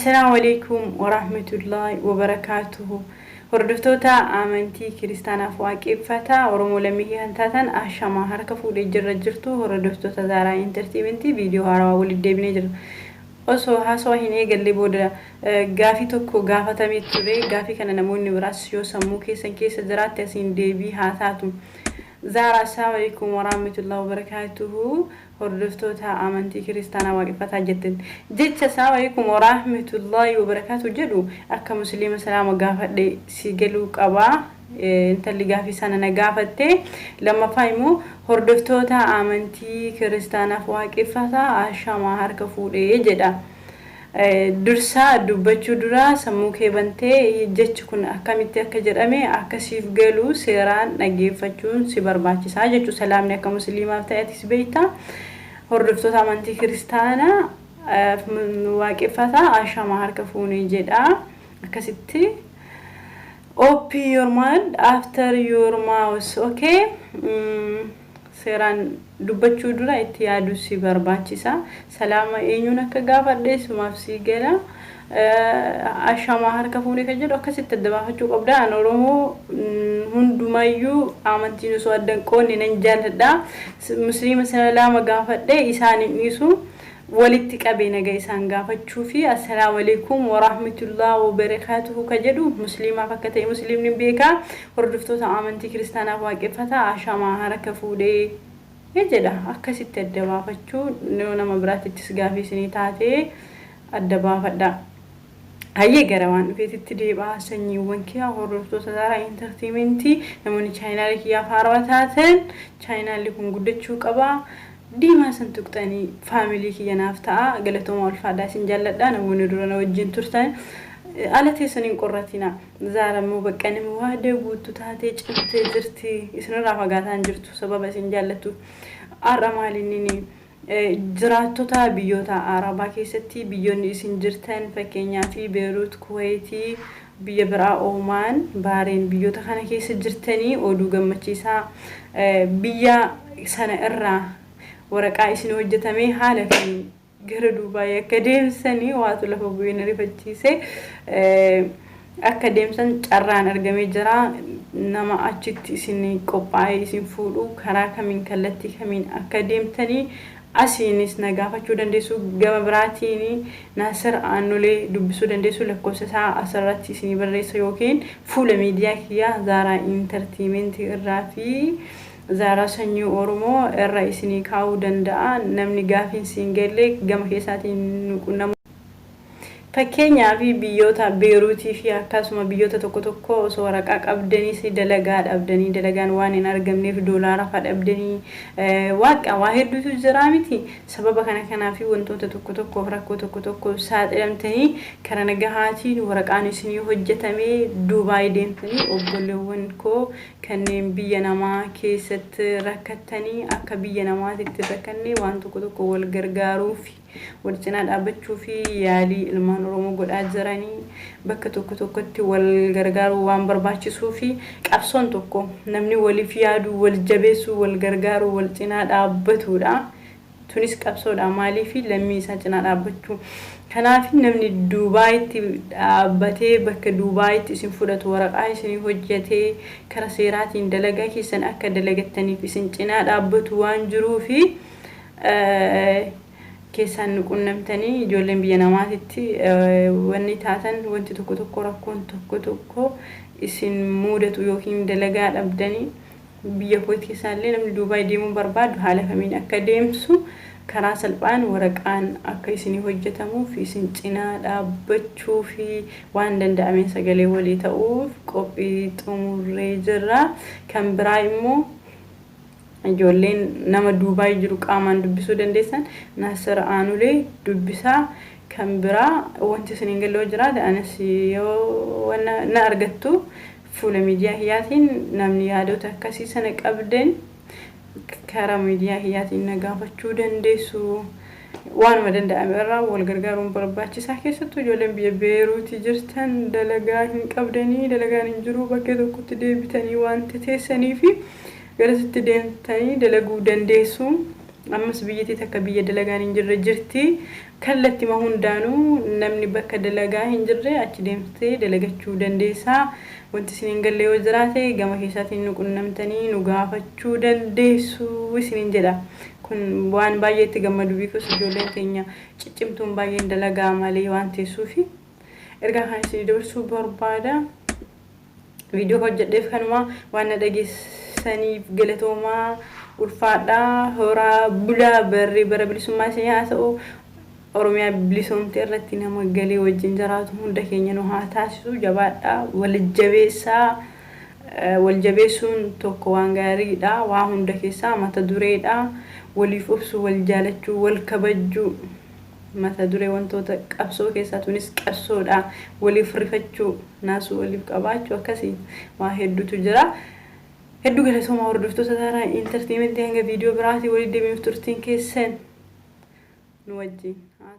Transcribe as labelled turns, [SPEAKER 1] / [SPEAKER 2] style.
[SPEAKER 1] Assalaamu alaikum warahmatullahi wabarakaatuhu. Hordoftoota amantii kiristaanaaf waaqeffataa Oromoo lammii kan taatan, ashamaa, harka fuudhee jirra jirtu. Hordoftoota Zaaraa Entertainmentii, viidiyoo haarawaa walitti deebinee jira. Osoo haasawaa hin eegalle booda gaafii tokko gaafatamee ture. Gaafii kana namoonni biraas yoo sammuu keessan keessa jiraatte asiin deebii haa taatu. Zaaraa, assalaamu alaikum warahmatullahi wabarakaatuhu. Hordoftoota amantii kiristaanaa waaqeffataa jettan. Jecha assalaamu alaikum warahmatullahi wabarakaatuhu jedhu akka musliima salaama gaafadhe si galuu qabaa. Intalli gaafii sana na gaafatte. Lammaffaa immoo hordoftoota amantii kiristaanaaf waaqeffataa ashamaa, harka fuudhee jedha. Dursaa dubbachuu dura sammuu kee bantee jechi kun akkamitti akka jedhame akkasiif galu seeraan dhaggeeffachuun si barbaachisaa jechuudha. Salaamni akka musliimaaf ta'e atis beekta. Hordoftoota amantii kiristaanaa waaqeffataa ashamaa, harka fuunee jedha. Akkasitti open your mind after your mouth, okay? Seeraan dubbachuu dura itti yaaduu si barbaachisa. Salaama eenyuun akka gaafadhe sumaaf si gala. Ashamaa, harka fuunee kan jedhu akkasitti adda baafachuu qabda. An Oromoo hundumayyuu amantiin osoo adda hin qoodne nan jaalladha. Musliima salaama gaafadhe isaan hin dhiisu. Walitti qabee naga isaan gaafachuu fi assalaamu alaikum warahmatullahi wabarakaatuhu ka jedhu musliimaaf akka ta'e musliimni beekaa. Hordoftoota amantii kiristaanaaf waaqeffataa ashamaa, harka fuudhee jedha. Akkasitti adda baafachuu nama biraatittis gaafii isinii taatee adda baafadha. Hayyee, gara waan dhufeetitti deebi'aa. Sanyiiwwan kiyyaa, hordoftoota Zaaraa Entertainmentii, namoonni chaanaalii kiyyaaf haarawaa taatan, chaanaalli kun guddachuu qaba. Diimaa san tuqxanii family kiyya naaf ta'a. Galatooma, ulfaadhaa, isin jaalladha. Namoonni dura na wajjin turtan ala teessan hin qorratina. Zaara immoo bakka nama waadee guutuu taatee cimtee jirti. Isinirraa fagaataan jirtu sababa isin jaallattu. Har'a maalinni jiraattota biyyoota Arabaa keessatti biyyoonni isin jirtan, fakkeenyaaf Beeruut, Kuweetii, biyya biraa Oomaan, Baareen, biyyoota kana keessa jirtanii oduu gammachiisaa biyya sana irraa waraqaa isin hojjetamee haala kamiin gara Duubaayii akka deemsanii waatu lafa bu'ee na rifachiise. Akka deemsan carraan argamee jira. Nama achitti isin qophaa'ee isin fuudhu karaa kamiin, kallattii kamiin akka deemtanii asiinis na gaafachuu dandeessu. Gama biraatiin Naasir Aannolee dubbisuu dandeessu. Lakkoofsa isaa asirratti isinii barreessa yookiin fuula miidiyaa kiyyaa Zaaraa Entertainmentii irraa fi Zaaraa Sanyii Oromoo irra isinii kaa'uu danda'a. Namni gaafiin siin galle gama keessaatiin nu qunnamu. Fakkeenyaaf biyyoota Beeruutii fi akkasuma biyyoota tokko tokko osoo waraqaa qabdaniis dalagaa dhabdanii, dalagaan waan hin argamneef doolaara fa dhabdanii, waaqa waa hedduutu jira miti. Sababa kana kanaaf wantoota tokko tokkoof rakkoo tokko tokko saaxilamtanii karaa nagahaatiin waraqaan isinii hojjetamee Duubaay deemtanii, obboleewwan koo kanneen biyya namaa keessatti rakkattanii, akka biyya namaatitti rakkanne waan tokko tokko wal gargaaruuf, wal cinaa dhaabbachuu fi yaalii ilmaan Oromoo godhaa jiranii bakka tokko tokkotti wal gargaaruu waan barbaachisuu fi qabsoon tokko namni waliif yaadu, wal jabeessuu, wal gargaaruu, wal cinaa dhaabbatudha. Tunis qabsoodha, maaliif lammii isaa cinaa dhaabbachuu. Kanaaf namni Duubaayitti dhaabbatee bakka Duubaayitti isin fudhatu waraqaa isinii hojjetee kara seeraatiin dalagaa keessan akka dalagattaniif isin cinaa dhaabbatu waan jiruufi keessaan nu qunnamtanii, ijoolleen biyya namaatitti wanni taatan, wanti tokko tokko, rakkoon tokko tokko isin mudatu yookiin dalagaa dhabdanii, biyya Kuwait keessaallee namni Duubaay deemuu barbaadu haala kamiin akka deemsu karaa salphaan waraqaan akka isinii hojjetamuuf isin cinaa dhaabbachuu fi waan danda'ameen sagalee walii ta'uuf qophii xumurree jirra. Kan biraa immoo ijoolleen nama Duubaay jiru qaamaan dubbisuu dandeessan, Naasir Aanulee dubbisaa. Kan biraa wanti isin hin galle yoo jiraate anis yoo na argattu fuula miidiyaa kiyyaatiin, namni yaadota akkasii sana qabdan karaa miidiyaa kiyyaatiin na gaafachuu dandeessu. Waanuma danda'ame irraa wal gargaaruun barbaachisaa. Keessattuu ijoolleen biyya Beeruutii jirtan dalagaa hin qabdanii, dalagaan hin jiru, bakkee tokkotti deebitanii waan teessanii fi garasitti deemtanii dalaguu dandeessu. Ammas biyyattii takka biyya dalagaan hin jirre jirti. Kallattima hundaanuu namni bakka dalagaa hin jirre achi deemtee dalagachuu dandeessaa. Wanti isin hin galle yoo jiraate gama keessaatiin nu qunnamtanii nu gaafachuu dandeessu isiniin jedha. Kun waan baay'ee itti gammadu because ijoolleen keenya ciccimtuun baay'een dalagaa malee waan teessuufi. Ergaa kana isin dabarsuu barbaada. Viidiyoo hojjedheef kanuma. Waan na dhageessaniif galatoomaa, ulfaadhaa, horaa bulaa. Barri bara bilisummaa isin haa ta'u. Oromiyaa bilisoomte irratti nama galee wajjin jiraatu hunda keenya nu haa taasisu. Jabaadhaa, wal jabeessaa. Wal jabeessuun tokko waan gaariidha. Waa hunda keessaa mata dureedha. Waliif obsuu, wal jaalachuu, wal kabajuu mata duree wantoota qabsoo keessaa. Tunis qabsoodha. Waliif rifachuu, naasuu waliif qabaachuu, akkasii waa hedduutu jira. Hedduu galatoomaa, hordoftoota Zaaraa Entertainmentii. Hanga viidiyoo biraatii walitti deebinuuf turtiin keessan nu wajjin haa